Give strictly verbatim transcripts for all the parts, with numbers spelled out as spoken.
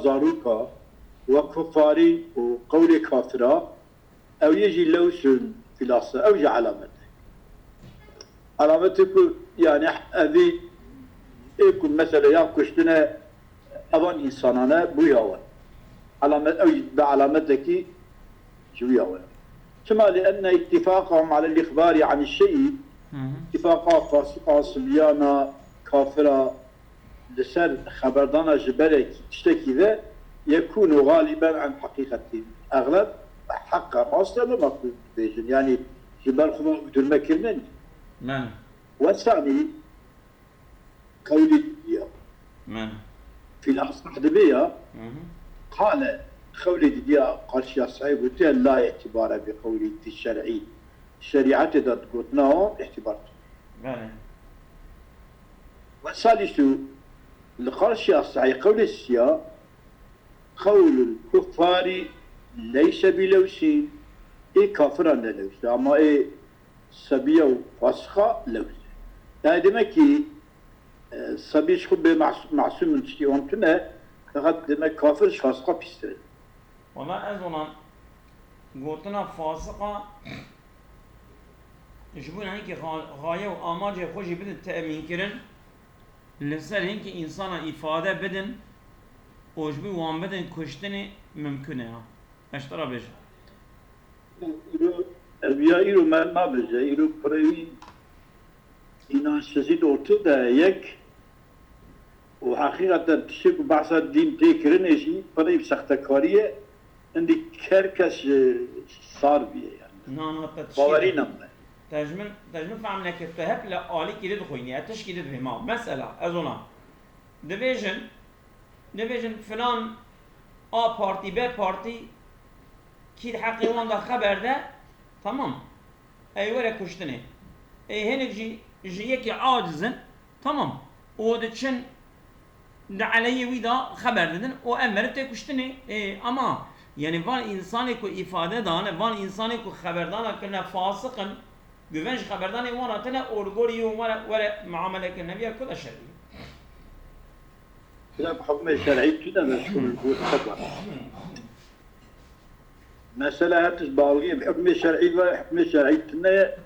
zarûka we kufarî û qewlê kafira, ew yê jî lewsûn fîl asl, ew jî elamet e. Elametê ku, yani, evî ê ku mesele ya kuştine evan însanan e, bûya we. Elamet, ew jî bi elametekî ji wîya we. Çima? Li enne îttifaqahum alel îxbarî anî şeyî, Hı hı. Îttifaqa fasiqa, sibyana, kafira, li ser xeberdana ji berekî, tiştekî ve, yekûnu galiben an heqîqetî. Exleb heqa rast e, loma ku dibêjin. Yanî ji ber xwe ve uydurme kirine nî. Belê. Ve sanî, qewlê didiya. Belê. Fîl asah dibe ya. Hı hı. Qale, qewlê didiya qarşiya sahî gotiye, la îtibare bi qewlî fî şer'î. Şerîetê de gotina wan îtibar tune. Belê. Ve salîsu, li qarşiya sahî qewlê siya, qewlul kuffarî leyse bi lewsîn, ê kafiran ne lewsî, ama ê sebiya û fasiqa lewsî. Yani demek ki, e, sebî ji xwe bê mas-, masûm in, tiştî wan tune, feqet demek kafir ji fasiqa pîstir e. Wala ez ona gotina fasiqa ji bo hinkî xa-, xaye û amacê xwe jî bidin temînkirin, li ser hinkî însana îfade bidin û ji bo wan bidin kuştinê mimkun e ya. Ez ji te re bêjim. Îro, ev ya îro me nabêje, îro kurê wî înançsizî di ortê de ye yek û heqîqeten tiştê ku behsa dîn tê kirinê jî pir ê bi sextekarî ye, hindî her kes ji sar bûye yani. Na, na, te tişkî Bawerî de, nabûne. Te ji min, te ji min fehm nekir, tu hep li alîkî de dixwînî, e tişkî de dibê ma. Mesela, ez ona dibêjin, dibêjin filan A partî, B partî, kî di heqê wan de xeber de, tamam. Ê were kuştinê. Ê hinek jî ji yekî aciz in, tamam. Û diçin di eleyê wî de xeber didin û ev meriv tê kuştinê. Ê, ama, yani, van însanê ku îfade dane, van însanê ku xeberdana kirine fasiq in, guven ji xeberdanê wan hatine û li gorî were, were muamele kirine, viya ku de şerî. Bila bi hukmê şer'î tune meşgûl in, got xeber. Mesela her tişt balgî bi hukmê şer'î ve, hukmê şer'î tune ye,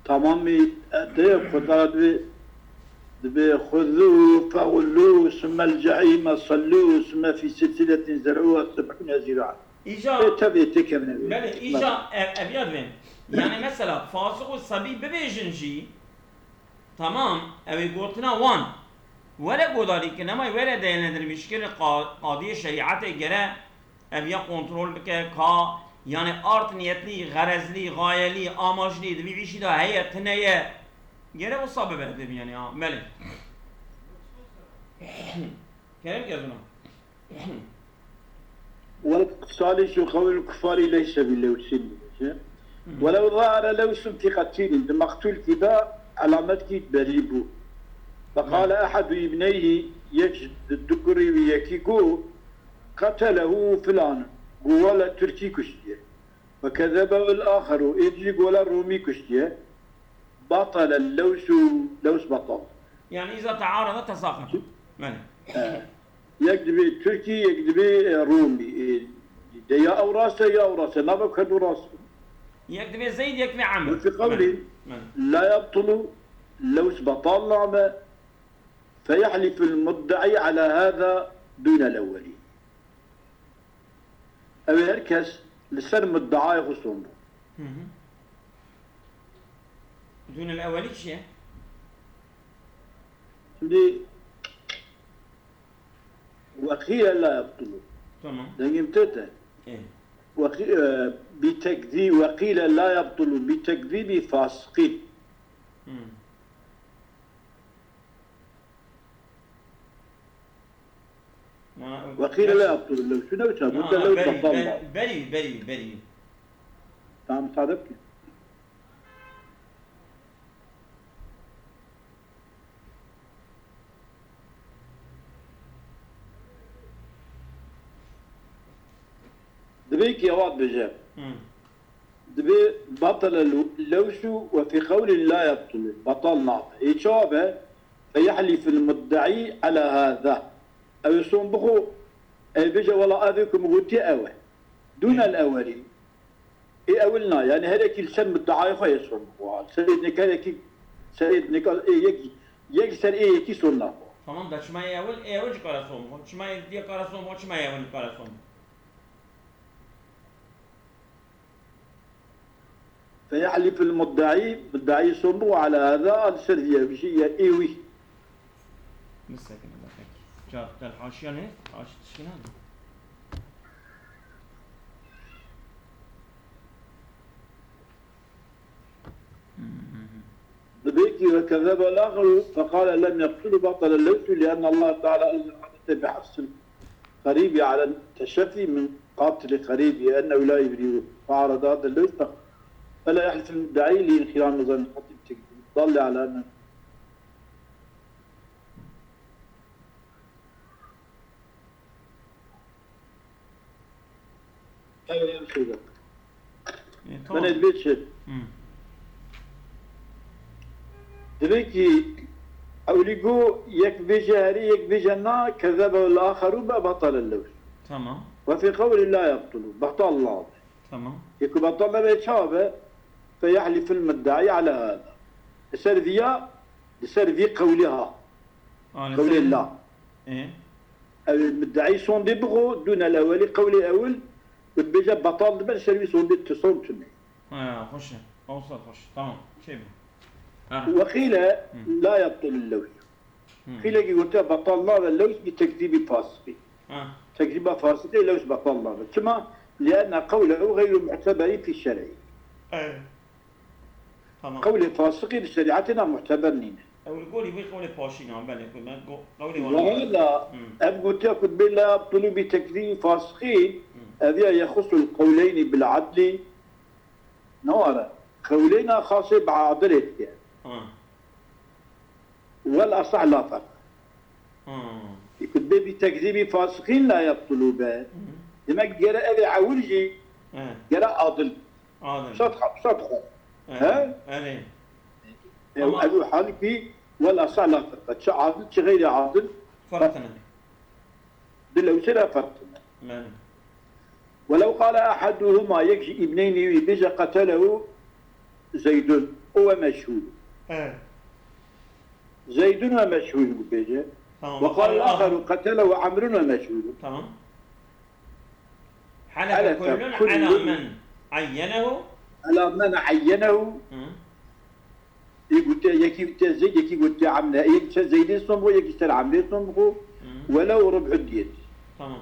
tamamî, e, te ye, Kur'an dibê, dibê, "Xuzû feğullû, summel cehîme sallû, summe fî silsiletin zer'ûha seb'ûne zîraen." Îca, Ê, tevê tê kevine wê. Belê, îca ev, ev ya divê. Yani mesela, fasiq û sebî bibêjin jî, tamam, ew ê gotina wan. Were guhdarîkirin, nema were değerlendirmişkirin, qa-, qadiyê şerîetê gere ev ya kontrol bike, ka, yani, art niyetlî, xerezlî, xayelî, amaclî, di vî îşî de heye, tune ye. Gere wisa bibe dibî, yani, ha, belê. Kerem ke zûna. Wek salîs û qewlul kuffarî leyse bi lewsîn dibêje. Hı hı. Welew zahara lewsun fî qetîlin, di meqtûlkî de elametkî belî bû. Feqale Hı. ehedu îbneyhî, yek ji di du kurî wî yekî got, "Qetelehu filan." Got, "Wele Tirkî kuştiye." Ve kezebehul axeru, ê dî jî got, "Wele Rûmî kuştiye." Batele lewsu, lews betal. Yani îza tearada tesaqet. Belê. E, yek dibê Tirkî, yek dibê, e, Rûmî. E, de ya ew rast e, ya ew rast e. Nabe ku her du rast. Yek dibê Zeyd, yek dibê Amr. Ve fi qewlî, Belê. Belê. "La yebtulu", lews betal nabe. "Feyehliful muddaî ala hâzâ dûnel ewwelî." Ew ê her kes li ser muddaayê xwe son bû. Hı hı. Dûnel ewwelî çi ye? Şimdi, "Ve qîle la yebtulu." Tamam. Dengê min tê te. Ê. "Ve qî-, e, bi tekzî-, ve qîle la yebtulu bi tekzîbi fasiqîn." Hı. Ve qîle la yebtulu lew. Şuna uça, Na, bu da na, lew berî, batal ber-, la. Berî, berî, berî. Tamam, sade bike. Dibê ki ewa dibêje. Hı. Dibê batele lu-, lewsu ve fî qewlin la yebtulu. Batal nabe. Ê çawa be? Feyehliful muddaî ala hâzâ. Ew ê son bixwe Ey bêje, wela ev ê ku min gotiye ew e. Dûnel ewelî. Ê ewil na, yani her yekî li ser middeyayê xwe yê son bixwe. Serê dinik her yekî, serê dinik ê yek, yek li ser ê yekî son naxwe. Tamam da çima ê ewil, ê ewil jî kare son bixwe. Çima ê diye kare son bixwe, çima ê ewil kare son bixwe? فيحلف المدعي، مدعي son bixwe على هذا، li ser diye bir şey ya ê wî. Bisekine da pek. Ca, del haşiya ne? Haşi tişkine mi? Dibê ki وكذب الآخر فقال لم يقتله بطل اللوث لأن الله تعالى ألزم العادة بحبس القريب على التشفي من قاتل قريبه أنه لا يبرئه فعرض هذا اللوث فلا يحلف المدعي لانخراط ظن القاتل بتكذيب الضال على أنه Ew ê em şêde. Ê, tamam. Bene dibê çi? Hmm. Dibê ki ewlî go yek bêje herî, yek bêje na, kezebe el axeru be betal el lewz. Tamam. Ve fî qewlî la yebtulu. Betal nabe. Tamam. Yek ku betal nebe çabe, fe yehliful muddaî ala hada. Li ser viya, li ser vî qewlê ha. Aa, li Qewlê ser la. Ê? Ew ê middeî sondê bixwe, dûne li ewelî qewlê ewil, û dibêje betal dibe, li ser wî sondê tu sond tune. Ha, xweş e. Ewsa xweş. Tamam. Çê bû. Ha. Weqîle Hı. la yebtul lewz. Hı. Qîlekî gotiye betal nabe lewz bi tekzîbî fasiqî. Ha. Tekzîba fasiqî lewz betal nabe. Çima? Lienne qewlehu xeyru mu'teberî fî şer'î. Evet. Tamam. Qewlê fasiqî li şerîetê ne muhteber nîne. Ew li gorî wê qewlê paşî ne, belê, ku me go-, qewlê wan. Wahada, Hmm. ev gotiya ku dibê la yebtulu bi tekzîbî fasiqî, Hmm. ev ya yexusul qewleynî bil adlî, ne were. Qewleyna xasê bi adilê dike. Ha. Wel asah la ferq. Ha. Ku dibê bi tekzîbî fasiqîn la yebtulu be. Hmm. Demek gere ev ê ewil jî He. gere adil. Adil. Sed xwe, sed xwe. He. He? Erê. Ew, Ama ev halkî wela sala ferqa. Çi adil, çi xeyrî adil. Ferq ne. Di lewsê de ferq ne. Belê. Welew qale ehaduhuma, yek ji îbneynî wî bêje qetelehu Zeydun, o we meşhûr. He. Zeydun we meşhûr bû bêje. Tamam. Ve qale axeru qetelehu Amrun we meşhûr. Tamam. Helefe Helefe kullun kullun ala men ayyenehu. Ala men ayyenehu. Hı. Yek gotiye, yekî gotiye Zeyd, yekî gotiye Amr. Yek ser Zeydê son bixwe, yekî ser Amrê son bixwe. Hı. Welew rub'u diyet. Tamam.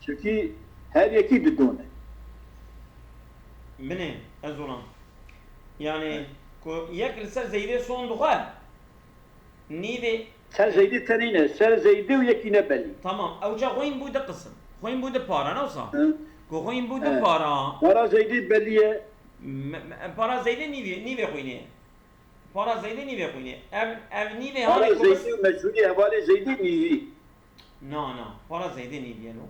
Çimkî her yekî didone. Binê, ez olam. Yani, Evet. ku yek li ser Zeydê son dixwe, Nîvê Ser Zeydê tenî ne, ser Zeydê û yekî ne belî. Tamam, ew çax xwîn bû di qisim. Xwîn bû di para, ne wisa? Hı. Ku xwîn bû di He. para. Para Zeydê belî ye. Me, me, para Zeydê nîvê, nîvê xwînê. Para Zeydê nîvê xwînê. Ev, ev nîvê Para hane ku Zeydê û meşhûrî hevalê Zeydê nîvî. Na, na. Para Zeydê nîvî ye no.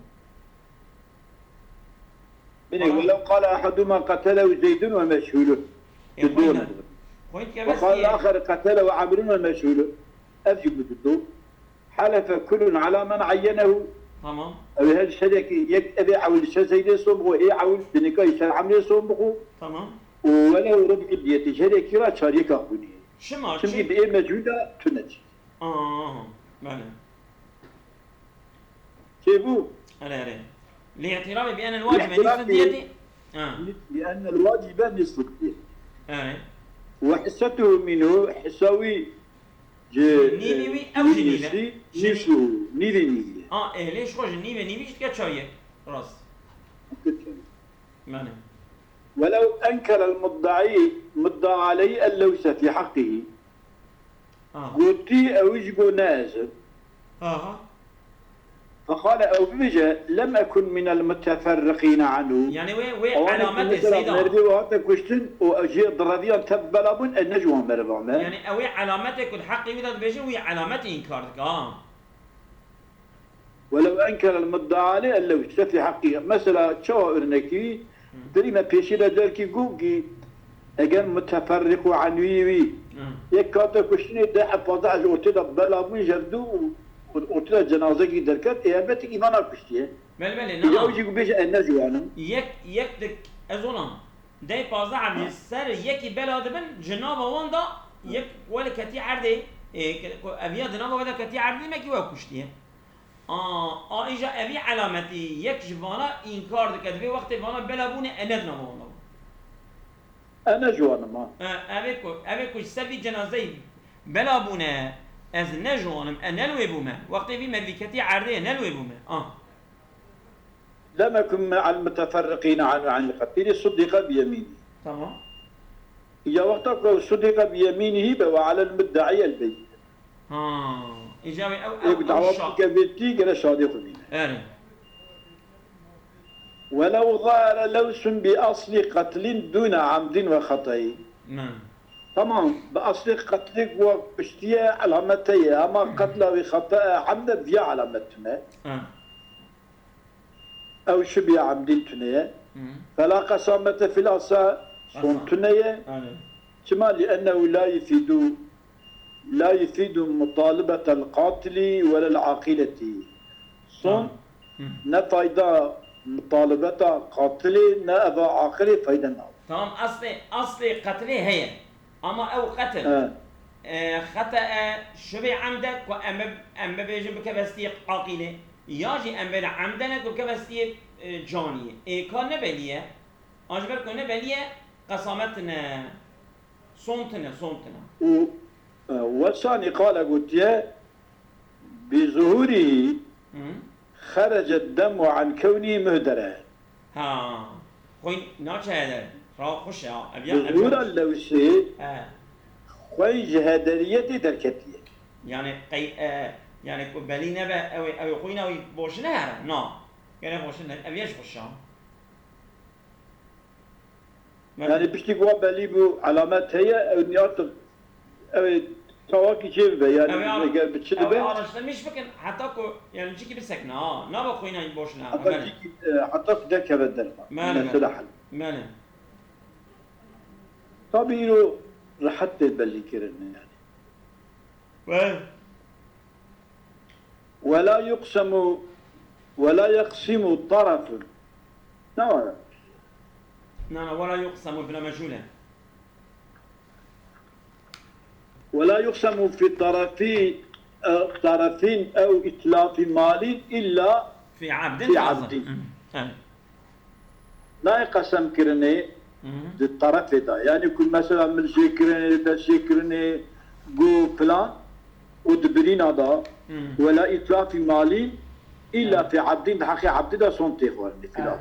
Binê, Tamam. welew qale ehaduhuma qetelehu Zeydun ve meşhûlun. E, Di xwîn done de. Xwîn ke Ve bes qale diye. axer qetelehu Amrun ve meşhûlun. Ev jî bi dido. Helefe kulun ala men ayyenehu. Tamam. Ew her şerekî yek evê ewil ser Zeydê son bixwe, ê ewil dinika ser Amrê son bixwe. Tamam. Û welew rub'u diyetî, her yekî ra çaryeka xwînê. Şima Çimkî çi? bi ê mecûl de tune çi. Aha, belê. Çêbû? Erê, erê. Lî'tîrafê bi enel wacibe Lî'tîrafê nîsfu diyetî. Ha. Bi enel wacibe nîsfu diyetî. Erê. Ve hissetuhu minhu, hissa wî ji, Nîvî wî, e, ew jî nîve. nîvî, Jî nîsfu, nîvî nîvî. Ha, ehlê ji xwe ji nîvê nîvî jî dike çaryek. Rast. Dike çaryek. Belê. ولو أنكر المدعي، مدعى عليه اللوث في حقه. Ha. Gotî ew ji bo ne ez im. Aha. فقال ew bibêje, لم أكن من المتفرقين عنه. Yani wê, wê Ewanê ku alametê mesela Seyda. merdê we hate kuştin û ew jê direviyan tev bela bûn, ez ne ji wan merivan me. Yani ew ê alametê ku di heqê wî de dibêjin, wî alametê înkar dike, ha. ولو أنكر المدعى عليه اللوث في حقه. Mesela çawa örnekî, Hı. derî me pêşî de derkî got ki eger muteferriq û enwî wî Hı. yek kate kuştinê deh hepazeh ji ortê de bela bûn jevdû û û ortê de cenazekî derket, ê elbetî îvan a kuştiye. Belê, belê, Ê ya na. Wî jî ku bêje ez ne ciwan im. Yek, yek dik, ez olam. Dey pazdeh evlî ser yekî bela dibin, ji nava wan da yek wele ketî erdê, ê, ke-, ku eviya di nava we de ketî erdê, demekî we kuştiye. A, a îja evî elametî yek ji vana înkar dike, divê wextê vana bela bûne, e ne di nava wan da bû. E ne ciwan im ha. E, evê ku, evê ku ji ser vî cenazeyî bela bûne, ez ne ciwan im, e ne li wê bûme. Wextê vî mervî ketî erdê, ne li wê bûme. A. لم أكن مع المتفرقين عنه عن القتيل، صدق بيمينه. Tamam. Ya wexta ku ew صدق بيمينه be وعلى المدعي البينة. Ha. Îja wê ew, ew, Ê ku ew dawa şa- bike vê tî gere şadê xwe bîne. Erê. ولو ظهر لوث بأصل قتل دون عمد وخطأ. Ne. Tamam, bi eslê qetlê ku we kuştiye elamet heye, ama qetla wî xeta e, emd e, viya elamet tune. Ha. Ew şibî emdî tune ye. Hı. Fela qesamete fil asa son Qesam. tune ye. Erê. Çima? لأنه لا يفيد، لا يفيد مطالبة القاتل ولا العاقلة. Son Tamam. Hı. ne fayda mutalibeta qatilê ne eva aqilê fayda nabe. Tamam, eslê, eslê qetilê heye. Ama ew qetil, He. e, xete e, şibê emd e ku em bi, em bibêjin bikeve stiyê aqilê. Ya jî em bêne emd e ne ku bikeve stiyê, e, caniyê. Ê ka ne belî ye. An ji ber ku ne belî ye, qesamet tine, son tine, son tine. Û, e, wesanî qale gotiye, بظهوره Hı. خرج الدم عن كونه مهدرا. Ha. Xwîn naçe eder. Ra xweş e. Ev ya, ev ya. Zuhûra lewsê He. Xwîn ji hederiyetê derketiye. Yani qey, e, yani ku belî nebe, ew, ew xwîna wî boşine here. Na. Gene boşine. Ev ya ji xweş e. Belê. Yanî piştî ku wa belî bû, elamet heye, ew niyatir, ew ê çawakî çê bibe, yanî Ew ê ara-, eger bi çi ew ê dibe, araştirmiş bikin, heta ku, yani cîkî bisekine, ha, nava xwîna boşine, ha, Heta belê. cîkî, e, heta ku derkeve derve. Belê, Mesele belê. hel. Belê. Tabî îro rehet tê belî kirin, yanî. Belê. ولا يقسم، ولا يقسم طرف. Ne var? Na, na, ولا يقسم bila meçhûl e. ولا يقسم في طرف، e, طرف أو إتلاف مال إلا في عبد في عبد. Hı, evet. Nayê qesem kirinê Hı hı. di terefê de. Yanî ku mesela min jê kirinê, te jê kirinê, got filan û di birîna de Hı. ولا إتلاف مال إلا Evet. في عبد، di heqê ebdî de son tê xwarinê Evet. filan.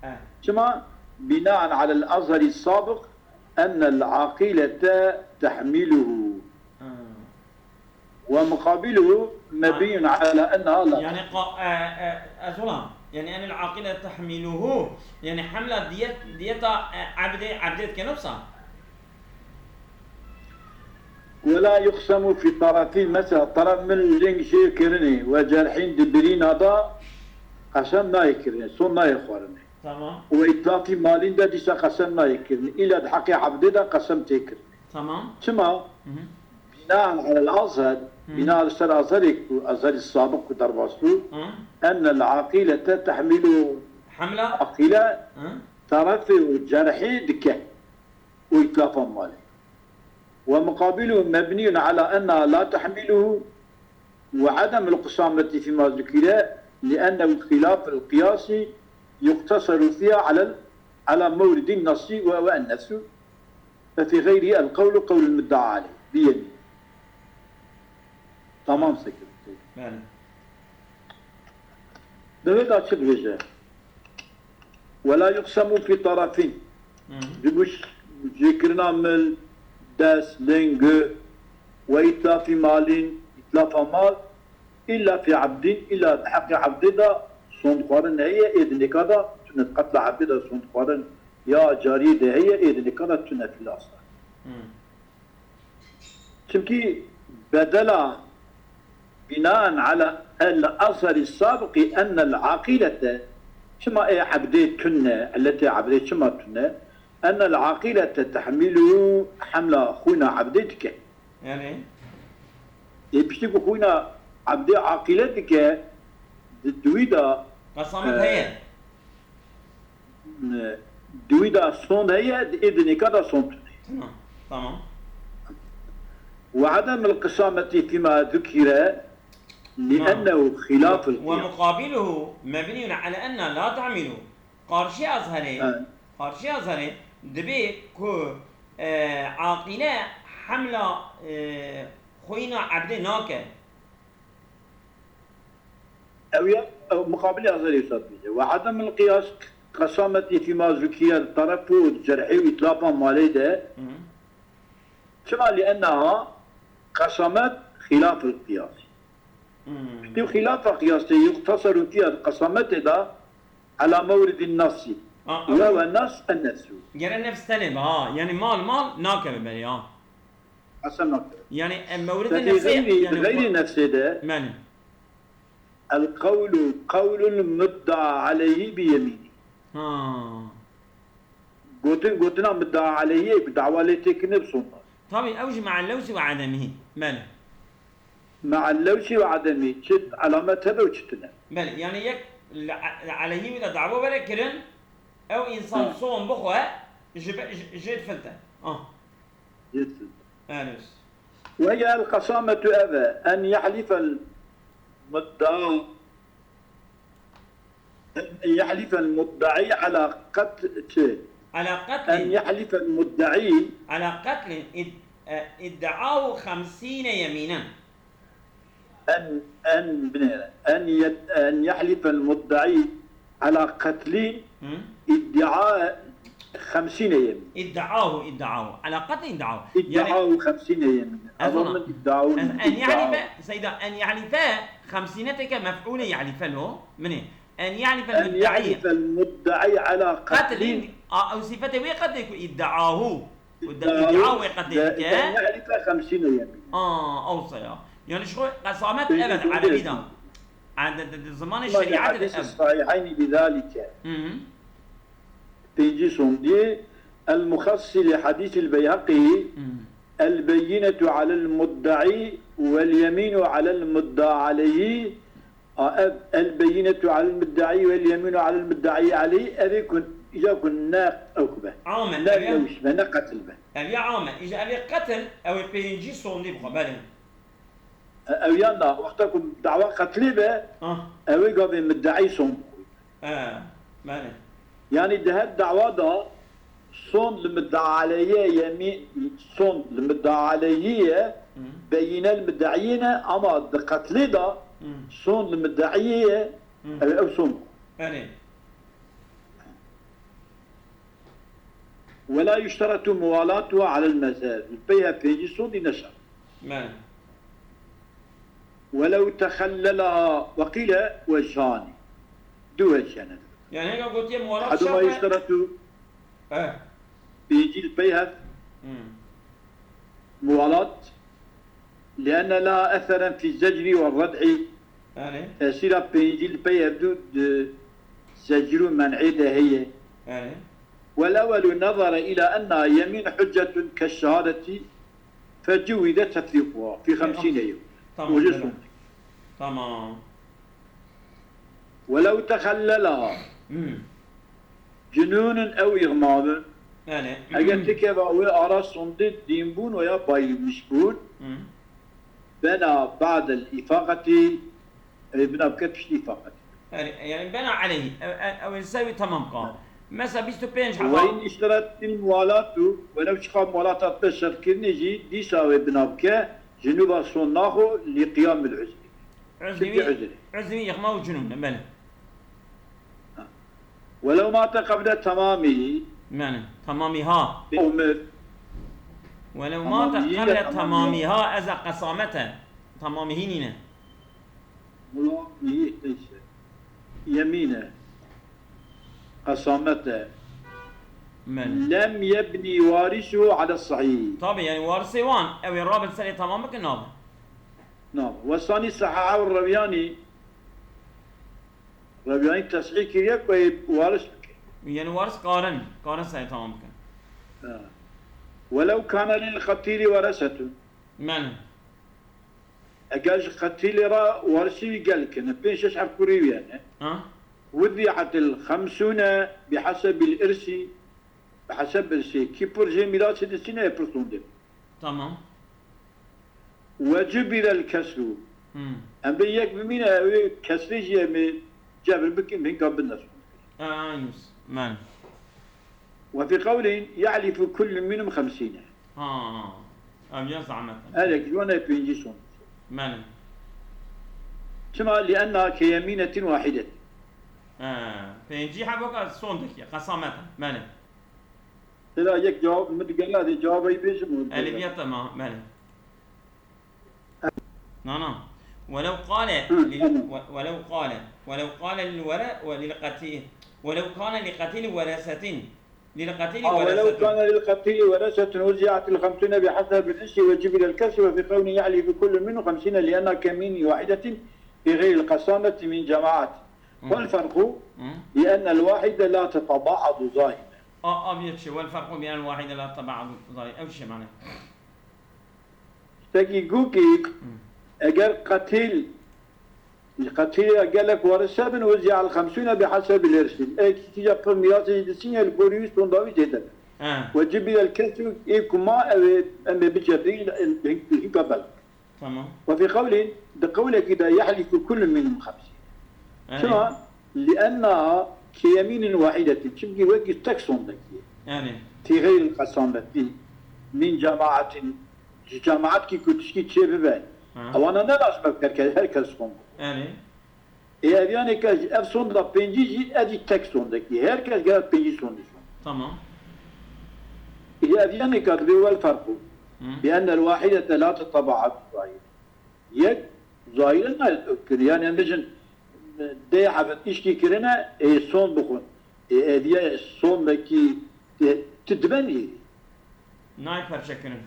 Evet. Çima? بناء على الأظهر السابق أن العاقلة تحمله. Hı. ومقابله مبني على أنها لا. Yani qa-, e, e, ez olam. Yani en el aqile tahmiluhu. Yani hemla diyet, diyeta, e, ebdê, ebdê dike nefsa. ولا يقسم في طرفين. Mesela taraf min leng jê kirinê ve cerhîn di birîna da qesem nayê kirinê, son nayê xwarinê. Tamam. Û îtlafî malîn de dîsa qesem nayê kirinê. Îla di heqê ebdê de qesem tê kirinê. Tamam. Çima? Hı hı. بناء على الأظهر، Hı. Bina li ser azherê ku, azherî sabiq ku derbas bû, Hı. أن العاقلة تحمل Hemla. aqîle Hı. terefê û cerhê dike û îtlafa malê. ومقابله مبني على أنها لا تحمله وعدم القسامة فيما ذكر لأنه خلاف القياس يقتصر فيها على ال-، على مورد النص وهو النفس. ففي غيره القول قول المدعى عليه بيمين. Tamam sekirtê. Belê. Divê da çi dibêje? ولا يقسم في طرفين. Hı. Ji bo jêkirina mil, dest, ling, gu, ve îtlafî malîn, îtlafa mal, إلا في عبد، îla di heqê ebdê de sondxwarin heye, ê di nêka de tune, di qetla ebdê de sondxwarin ya cariyê de heye, ê di nêka de tune fil asla. Hmm. Çimkî bedela بناء على الأظهر السابق أن العاقلة، çima ê ebdê tune, illetê ebdê çima tune, أن العاقلة تحمله، hemla xwîna ebdê dike. Yani? Ê piştî ku xwîna ebdê aqîle dike, di, di wî de, Qesamet e, heye. e, di wî de sond heye, di ê dinêka de sond tune. Tamam, tamam. وعدم القسامة فيما ذكر لأنه خلاف القياس. ومقابله مبني على أن لا تعمل. Qarşî Ezherê, qarşî Ezherê dibê ku, e, aqîle hemla, e, xwîna ebdê nake. Ew ya, ew muqabilê Ezherê wisa dibêje. وعدم القياس قسامة فيما ذكر طرفه cerhê û îtlafa malê de. Hı. Çima? لأنها قسامة خلاف القياس. Hmm. Piştî xîlafa qiyasê yuqtaseru fiha, di qesametê de ela mewridin nefsî. Ah, we ew- we nefs en nefsu. Gere nefs tenê be, ha. Yani mal mal nakeve berê, ha. Qesem nakeve. Yani, e, mewridê Fefî nefsê, gayri, yani gayri bu- nefsê de. Meni. El qawlu qawlul mudda aleyhi bi yemini. Ha. Gotin, gotina mudda aleyhi, bi dawa lê têkine bi sonda. Tabii, ew jî me'el lewsi ve ademihi. Belê. Me'el lewsi ve ademihi. Çi alamet hebe û çi tune. Belê, yani yek le-, le-, aleyhi wî de dawa were kirin, ew insan Ha. son bixwe, ji be-, ji, jê difilte. Ah. Jê difilte. Belê. Ve ya el qasametu eve, en yahlifel mudda أن يحلف المدعي على قتل، على قتل. أن يحلف المدعي. على قتل اد-، ادعاه خمسين يمينا. أن، أن، أن يد-، أن يحلف المدعي على قتل ادعاء خمسين يمين. ادعاه، ادعاه. على قتل ادعاه. يعني ادعاه خمسين يمين. أظن ادعاه، أن يحلف، سيدة، أن يحلف خمسين تك مفعول يحلف له. مني؟ أن يحلف أن المدعي. يحلف المدعي على قتل. قتل. آه، أو صفته وي قتل يكون ادعاه. ادعاه وي قتل لا، يكون. أن يحلف خمسين يمين. آه، أوصى يا. يعني شو قسامت أبد على بيدا. عند، عند زمان الشريعة الحديث الصحيحين بذلك. Hı hı. Pêncî sondî, el-muxassi li hadîsî l-Beyheqî, Hmm. el-beyînetu alel muddaî vel yemînu alel mudda aleyhî, a, ev el-beyînetu alel muddaî vel yemînu alel muddaî aleyhî, ev ê ku, îca ku ne ew ku be. Ame, ne ev ya, rewş be, ne qetil be. Ev ya ame, îca ev ê qetil, ew ê pêncî sondî bixwe, belê. E, ew yan na, wexta ku dawa qetlê be, Ah. ew ê gavê middeî son bixwe. E, belê. Yanî di her dawa de son li midda aleyhî ye, yemî-, son li midda aleyhî ye, Hı. beyîne li middeî ne, ama di qetlê de Hı. son li middeî ye, Hı. ew, ew son bixwe. Belê. ولا يشترط موالاته على المذهب. Li pey hev pêncî sondî ne şert. Belê. ولو تخللها وقيل وجهان. Du wec hene. Yani heka gotiye muwalat şert e. أحدهما يشترط. Eh. Pêncî li pey hev. Hmm. Muwalat. لأن لها أثرا في الزجر والردع. Belê. Tesîra pêncî li pey hevdû di zecr û men'ê de heye. Belê. والأول نظر إلى أنها يمين حجة كالشهادة فجوز تطليقها في خمسين يوم. Tamam, belê. Tamam. ولو تخللها. Hmm. Cunûnun ew îxmabin. Belê. Eger tikeva wê ara sondê dînbûn û ya bayîlmişbûn, Hmm. bena ba'del îfaqetî, ew ê bina bike piştî îfaqetî. Yani, yani bena aleyhî, ew, ew, ew ê ser wî tamam ka. Mesela bîst û pênc heba. Ve in işteretil muvalatu, welew çiqa muvalata be şertkirinê jî, dîsa wê bina bike, cunûba son naxo, li qiyamil uzrî. Uzrî. Çimkî wî, uzrî. Uzrî îxma û cunûn e, belê. Welew mate qeble temamî. Yani, temamî ha. Umir. Welew mate qeble temamî ha, ez a qesamet e. Temamî hî nîne. Wela, neyse. Yemîn e. Qesamet e. Belê. Lem yebnî warisuhu ala sahîh. Tabii, yani warisê wan, ew ê rabin serê tamam bikin, nabe. Nabe. Ve sanî sahaha ve Revyanî. Revyanî tes'îh kiriye ku ê waris bike. Yani waris karin, karin serê tamam bikin. Ha. Welew kana lil qetîlî weresetun. Belê. Eger ji qetîlê re warisî wî gelek in, pênc şeş hevkurî wî hene. Ha? وزعت الخمسون بحسب الإرث، bi heseb irsê, kî pir jê mîrasê distîne ê pir sondê. Tamam. وجبر الكسر. Hmm. Em bê yek bimîne, ew ê kesrê jî em ê cebir bikin, hinka bin neson. Eynus. Men. وفي قول يحلف كل منهم خمسين. Ha. Ev ya zahmet. Her yek ji wan ê pêncî son. Men. Çima? لأنها كيمينة واحدة. He. Pêncî heboka sondekî, qesamet. Men. Tera yek cevap min digela dê cevabê bêjim û Elif ya tamam, belê. Na, na. ولو قال Hı, لل-, tamam. و-, ولو قال، ولو قال للور-، وللقتيل، ولو كان لقتيل ورثة، للقتيل آه، ولو ورثة. كان للقتيل ورثة وزعت الخمسون بحسب الإرث وجبر الكسر وفي قول يحلف كل منهم خمسين لأنها كيمين واحدة في غير القسامة من جماعة. Hı. والفرق Hı. بأن الواحدة لا تتبعض ظاهرا. A, a, bir şey. والفرق بأن الواحدة لا تتبعض ظاهرا. Ew şey mane. Peki, gokî, Hı. eger qetîl, qetîlê gelek waris hebin, وزع الخمسون بحسب الإرث. Ê kî ya pir mîrasê distîne, li gorî wî sonda wî zêde be. He. وجبر الكسر, ê ku ma ew ê, em ê bicebrîn, hinka bel. Tamam. وفي قول, di qewlekî de يحلف كل منهم خمسين. Yanî. Çima? لأنها كيمين واحدة. Çimkî wekî tek sondekî ye. Yanî. في غير القسامة من جماعة. Ji cemaetkî ku tişkî çê bibe. Ha. Ewana ne lazim e her kes, her kes son. Yanî. Ê ev yanê ke ev sonda pêncî jî, ev jî tek sondekî. Her kes gere pêncî sondî son. Tamam. Ê ev yanê ke dibê والفرق Hı. بأن الواحدة لا تتبعض ظاهرا. Yek zahîrê nayê kir. Yanî em bêjin, dê hevin îşkî kirine, ê son bixwin. Ê, ê diye sondekî, ê, tu dibe nî. Nayê perçekirin.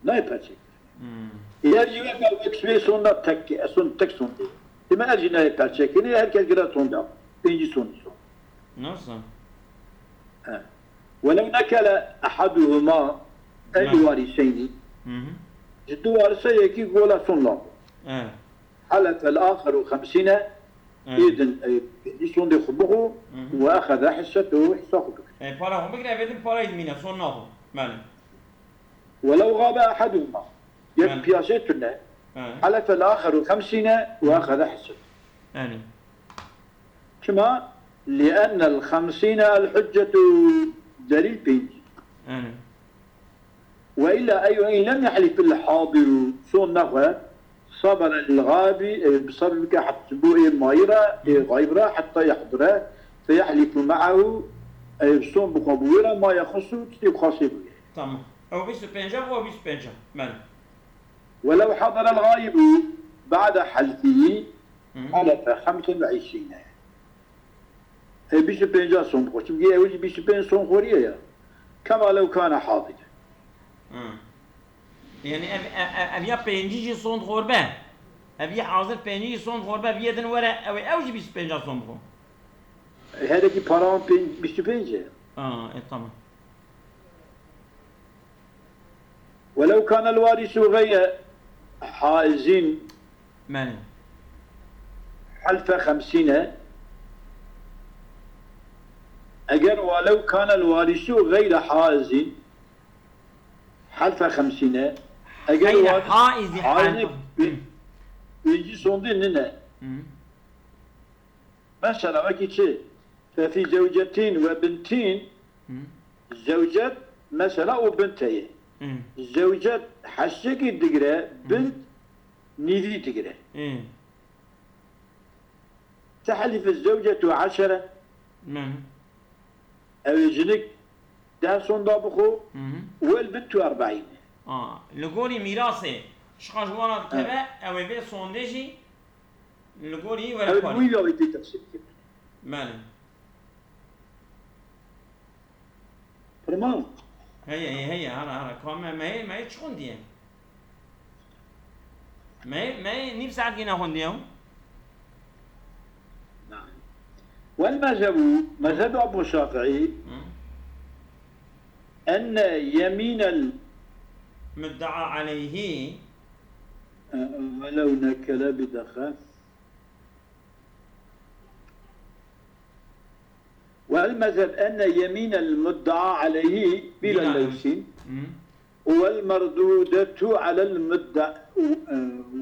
Nayê perçekirin. Hmm. Ê, her jî wek, wek sibê sonda tek, e, son, tek sondê. Dime her jî nayê perçekirin, her kes gira sonda. Pêncî sondî son. Nasıl? He. ولو نكل أحدهما أي الوارثين. Hı hı. Ji du warisa yekî gola son la. Evet. حلف الآخر خمسين. Evet. Êdin, e, pêncî sondê xwe bixwe Hı hı. وأخذ حصته, hissa xwe bigire. E, para xwe bigire, vêdin parayê dimîne, son naxwe. Belê. ولو غاب أحدهما. Yek Belê. piyasê tune. Evet. حلف الآخر خمسين وأخذ حصته. Yani. Çima? لأن الخمسين الحجة, delîl pêncî. Yani. وإلا أي وإن لم يحلف الحاضر, son naxwe, صبر الغائب, e, bi sebr bike het-, bo ê mayî re, ê xayib re, حتى يحضر, فيحلف معه, e, son bixwe bi wê re, ما يخصه, tiştê xasê bûye. Tamam. Ew bîst û pênc a, ew bîst û pênc a. Belê. ولو حضر الغائب بعد حلفه Hı. حلف خمسا وعشرين. E, bîst û pênc a son bixwe. Çimkî ew jî bîst û pênc son xweriye ya. كما لو كان حاضرا. Hı. Yani ev, ev, ev, ev ya pêncî jî son xweribe. Ev ya hazir pêncî jî son xweribe. Viyedin were ew, ew jî bîst û pênc a son bixwe. E, her yekî para wan pênc, bîst û pênc e. Ha, e, tamam. ولو كان الوارث غير حائز Belê. حلف خمسين. Eger ولو كان الوارث غير حائز حلف خمسين. Eger Xeyr, waris haizî haizî half. Pê-, pêncî sondê nine. Hı. Mesela wekî çi? ففي زوجتين وبنتين Hı. Zewcet, mesela, û bint heye. Hı. Zewcet heştekî digire, Hı. bint nîvî digire. Hı. تحلف الزوجة عشرا. Hı. Ew ê jinik deh sonda bixwe, Hı hı. والبنت أربعين. A, li gorî mîrasê, çiqa ji wan re dikeve, Evet. ew ê vê sondê jî li gorî were Ew parê. Wî ya wê tê tefsîr kirin. Belê. Firman. Heye, heye, heye, hara, hara. Ka me, me, me çi xwendiye? Me, me nîv saet gîna xwendiye. نعم. والمذهب، مذهب أبو شافعي، Hı. أن يمين ال- مدعى عليه. ولو نكل بدخة. والمذهب أن يمين المدعى عليه بلا لوس، والمردودة على المدع-،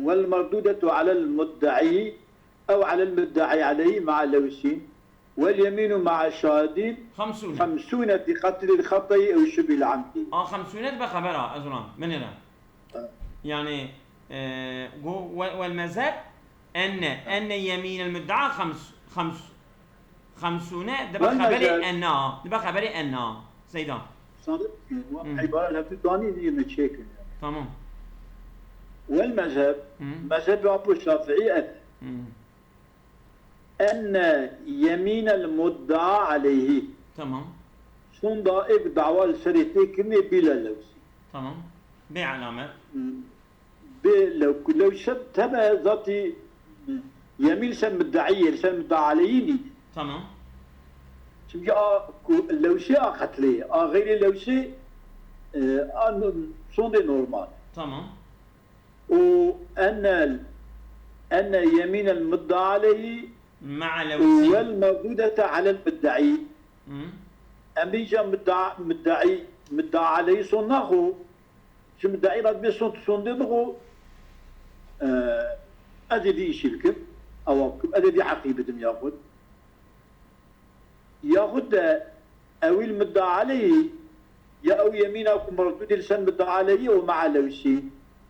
والمردودة على المدعي أو على المدعي عليه مع لوس، واليمين مع الشاهدين خمسون. خمسون بقتل الخطأ أو شبه العمد. A xemsûne dibe xebera, ez ona, binêre. Yani, e, go-, we-, والمذهب أن، أن يمين المدعى خمس-، خمس-، خمسون dibe xeberê أن a, dibe xeberê أن a. Seyda. Sanırım ki, bu ibare lafı dani diye mi çekin? Tamam. والمذهب, mezhebi Apo Şafii ev. أن يمين المدعى عليه. Tamam. Sonda êk dawa li serê tê kirinê bîla lewsî. Tamam. Bê elamet. Bê lew-, lewşe tebe zatî yemîn ser middaî ye, ser midda aleyhî nîne. Tamam. Çimkî a ku lewşê a qetlê, a xeyrê lewşê, e, a no-, sondê normal. Tamam. û ene, ene yemînel mudda aleyhî مع لوس. Û wel merdûdete alel muddaî. Hı. Em bêja mudda, muddaî, mudda aleyhî son naxo. Ji muddaî re dibê son, tu sondê bixo. Ee, ez ê vî îşî bikim. Ewa bikim. Ez ê vî heqî bidim yaxud. Yaxud de ewîl mudda aleyhî ya ew yemîna ku merdûdê li ser mudda aleyhî û mea lewsî,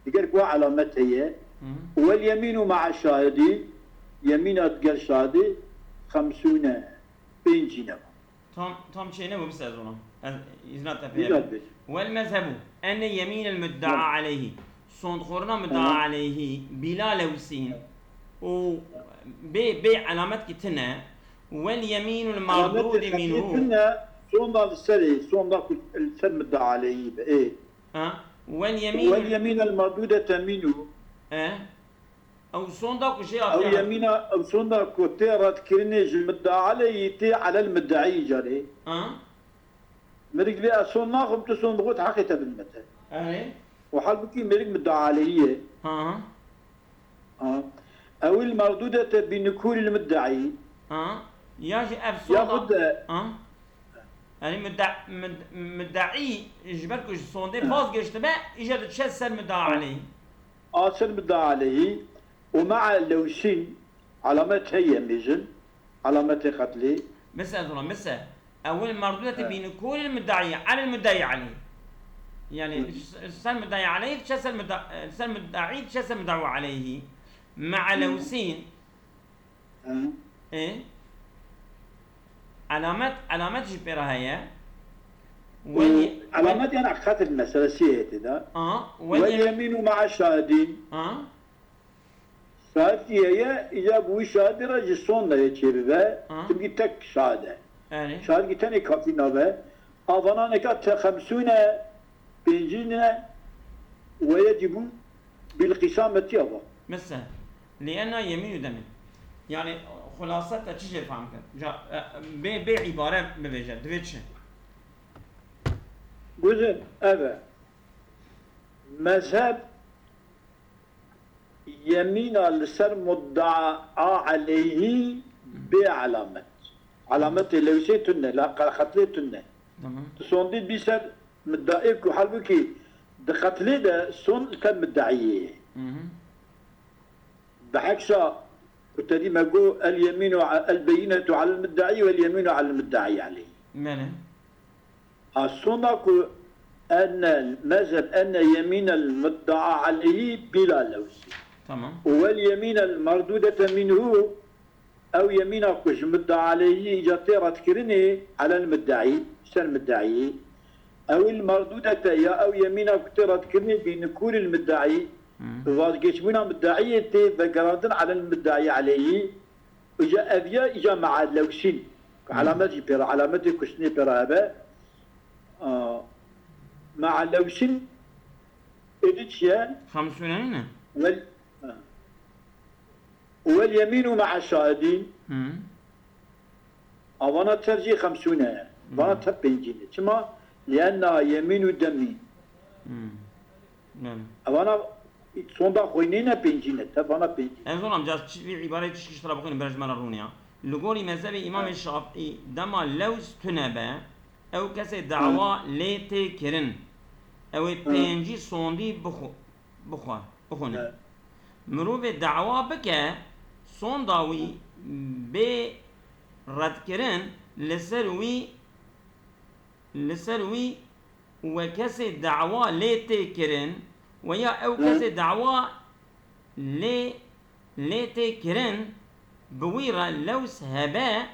diger ku elamet heye, Hı. Wel yemînu mea şahidî, yemîna digel şahidî, xemsûne, pêncî ne. Tam, tam çêne bû, bise ez ona. Ez îzna te pê. Îzna bê. Wel mezhebu enne yemînel muddaa Hı. aleyhî. Sondxorina mudda Hı. aleyhî, bîla lewsîn û bê, bê elamet ki tine, Wel yemînul merdûdî minhu. Sonda li serê, sonda ku li ser mudda aleyhî be. Ê. Ha? Wel yemînul Wel yemînul merdûdete minhu. E? Ew sonda ku jê Ew hatiye. Yemîna, ew sonda ku tê redkirinê ji mudda aleyhî tê alel muddaî carê. Ha? Mirik dibê ez son naxim, tu son bixwe, heqê te bidime te. Erê. Û halbûkî mirik mudda aleyhî ye. Ha. Ha. Ewil merdûdete bi nukûlil muddaî. Ha. Ya jî ev sonda. Yaxud de. Ha. Yani mudda-, mud-, muddaî ji ber ku ji sondê vazgeştibe, îja diçe ser mudda aleyhî. A ser mudda aleyhî û mea lewsîn alamet heye mêjin. Alametê qetlê. Mise, ez ona, mise. Ewil merdûdete He. Bi nukûlil muddaî, alel muddaî aleyh. Yani, Hı. Ser muddaî aleyh, diçe ser mudda-, ser muddaî, diçe ser muddaî aleyhî. Mea Hı. Lewsîn. Hı. E? Alamet, alamet jî pê re heye. Û Welî-, alamet yani qetl meselesi heye tê de. Aha, Wel welî-, yemînu mea şahidîn. Aha. Şahid ki heye, îca bi wî şahidî re ji son de yê çêbibe, Ha. Çimkî tek şahid e. Erê. Şahid ki tenê kafî nabe. Avananeka te xemsûn e, pêncîn e, weye cîbû bilqîsametiya va. Mesela, lîenna yemînû demê. Yani, xulasa te çi jê fehm kir? Ca, e, bê, bê îbare bivêje, divê çi? Guzin, ev e. Mezheb Yemîna li ser muddaa aleyhî bê alamet. Alametê lewsê tune, la qe-, qetlê tune. Tamam. Tu sondî bî ser muddaê ku halbûkî di qetlê de son li ser muddaiyê ye. Hı hı. Bi heksa ku te dî me got, el yemînu a-, el beyinetu alel muddaî vel yemînu alel muddaî aleyh. Belê. A sona ku enne mezheb enne yemînel muddaa aleyhî bila lewsî. Tamam. Û wel yemînel merdûdete minhu, ew yemîna ku ji mudda aleyhî îca tê redkirinê alel muddaî, ser muddaî. Ewil merdûdete ya ew yemîna ku tê redkirinê bi nukûlil muddaî, Hmm. bi vazgeçbûna muddaiyê tê vegerandin alel muddaî aleyhî. Îca ev ya, îca mea lewsîn. Ku Hmm. Alamet jî pê re, alametê kuştinê pê re hebe. A, mea lewsîn êdî çi ye? Xemsûne nîne? Wel, ha. Wel yemînu mea şahidîn. Hmm. Avana ter jî xemsûne ye. Vana Hmm. ter pêncî ne. Çima? Lienna yemînu demî. Hmm. Yani. Avana Sonda xwînê ne pêncî ne, tevana pêncî. Ez zonam, ca çi, vî îbareyê çi şikişt ra bixwînim, berejmana rûniya. Li gorî mezhebê Îmamê Ha. Şafîî dema lewz tune be, ew kesê Ha. dawa lê tê kirin, ew ê Ha. pêncî sondî bixwe-, bixwe-, bixwine. Ha. Mirovê dawa bike, sonda wî bê redkirin, li ser wî, li ser wî we kesê dawa lê tê kirin, we ya ew Hı. kesê dawa lê, lê tê kirin, bi wî re lewz hebe,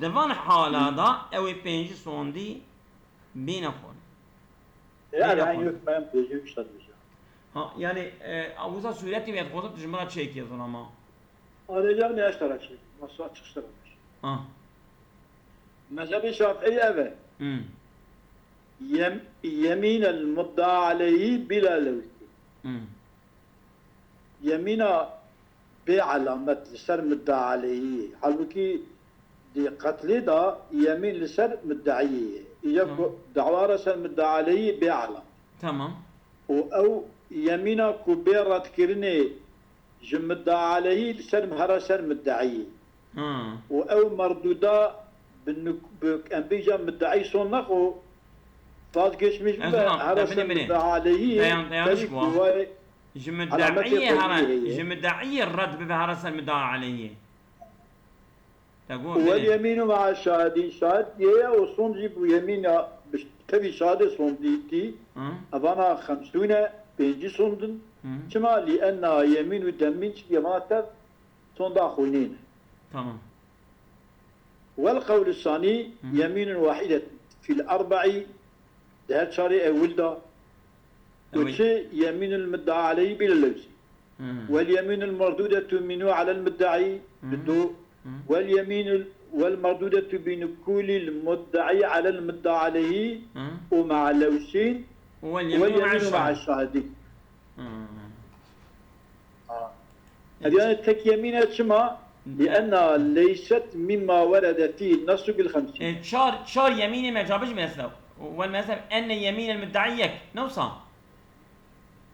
di van hala Hı. da ew ê pêncî sondî bîne xwe. Yani Bîne en xwe. yok ben pêncî işte diyeceğim. Ha, yani, e, wisa sûretî wê dixwazim tu ji min re çêkî zona ma. Arayacağım ne işte açık. Nasıl açık işte. Ha. Mezhebê Şafîî ev e. Hmm. Yem-, yemîn el mudda aleyhî bila lewzî. Hmm. Yemîna bê elamet li ser mudda aleyhî. Halbûkî di qetlê de yemîn li ser muddaiyê ye. Îja Tamam. ku dawa re ser mudda aleyhî bê elamet. Tamam. Û ew yemîna ku bê redkirinê ji mudda aleyhî li ser here ser muddaiyê. Ha. Û ew merdûda bi nuk-, bi, em bêje muddaî son nexwe, vazgeçmiş Ez bibe, ona, here ser binê, binê. mudda aleyhî, Dayan, dayanış tevî bu. ku vay Ji alametê muddaiyê qewî here, heye. ji muddaiyê red bibe here ser mudda aleyhî. Te got, Wel binê. yemînu ma'a şahidîn, şahid yê ye û sond jî bû yemîna bi tevî şahidê sondîtî, Hı. evana xemsûne, pêncî sondin. Hı. Çima? Li enna yemînu demîn, çi yemana tev, sonda xwînê ne. Tamam. Wel qewlu sanî Hı. yemînun wahîdetun fil erbe'î, di her çarê ewil de. Ewil. Û çi yemînul mudda aleyhî bila lewzî. Hı. Wel yemînul merdûdetu minhu alel muddaî, Hı. bi do. Hı. Wel yemînul, wel merdûdetu bi nukulil muddaî alel mudda aleyhî Hı. û ma'a lewsîn. Wel Wel yemînu ma'a yemînu ma'a şahid. şahidîn. Hı. Ha. Ev yani tek yemîn e çima? Hı. Li enna leyset mimma werede fî nesu bil xemsîn. E, çar, çar yemînê me cabir ji mesela. Wel mesela enne yemînel muddaî yek. Ne wisa?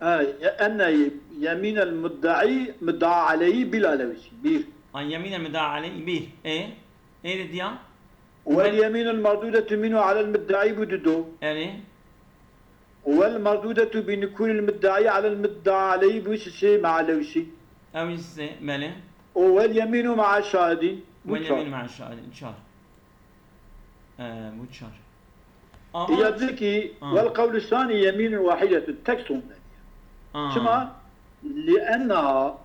Ha, ye-, enne yemînel muddaî, mudda aleyhî bila lewsî. Bir. An yemînel mudda aleyhî bir. E? Ê de diya? Wel Wel yemînul merdûdetu minhu alel muddaî bu dido. Erê. Wel merdûdetu bi nukulil muddaî alel mudda aleyhî bu sisê ma'a lewsî. Ew sisê, belê. O wel yemînu ma'a şahidîn. Bu Wel çar. yemînu ma'a şahidîn. Çar. Ee, bu çar. Ama Îca dikî, Ha. wel qewlu sanî yemînun wahîdetun, tek son ne. Ha. Çima? Li enna, Ha.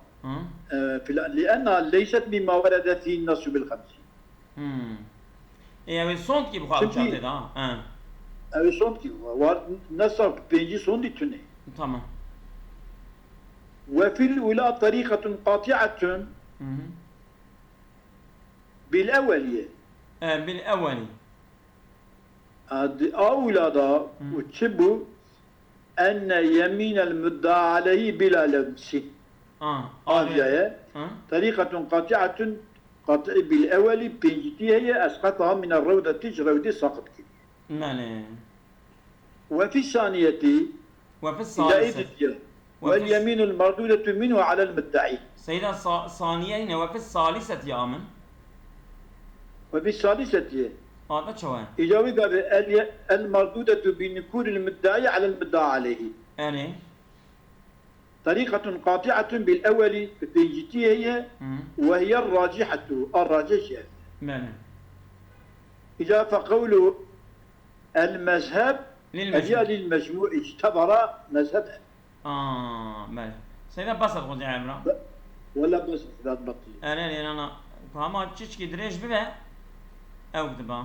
e, fila-, li enna leyset mimma werede fî nesu bil xemsîn. Hmm. E, ew ê sond kî bi xwe Çimkî çatê da, ha. Ew ê sond kî bi xwe. War nesa pêncî sondî tune. Tamam. Ve fil ula tariqetun qati'etun Hı hı. bil ewweliye. E, bil ewweli. A, di a ula da Hı. û çi bû? Enne yemînel mudda aleyhî bila lewsîn. Ha, Aviyaye. Ha. Tariqetun qati'etun qat'i bil ewweli pêncîtî heye, esqetaha mine rewdeti ji rewdê saqit kiriye. Belê. Ve fî saniyetî Ve fî îca saliset. êdî diye. Ve Wel fî yemînul merdûdetu minhu alel muddaî. Seyda sa-, saniye ne ve fî saliset ya min. Ve fî salisetî. Ata çawa? Îca wî gavê el ye-, el merdûdetu bi nukulil muddaî alel mudda aleyhî. Erê. Tariqetun qati'etun bil ewweli, bi pêncîtî heye, Hı. ve hiye racihetu, a racih jî ev. Belê. Îca fe qewlu el mezheb, Lil ev ya mecmû. lil mecmû, îc tevara mezheb ev. Aa, belê. Seyda bes et xwezî evra. Be-, wela bes et, filan batî. Erê, erê, nana. Hema çiçkî dirêj bibe, ew diba.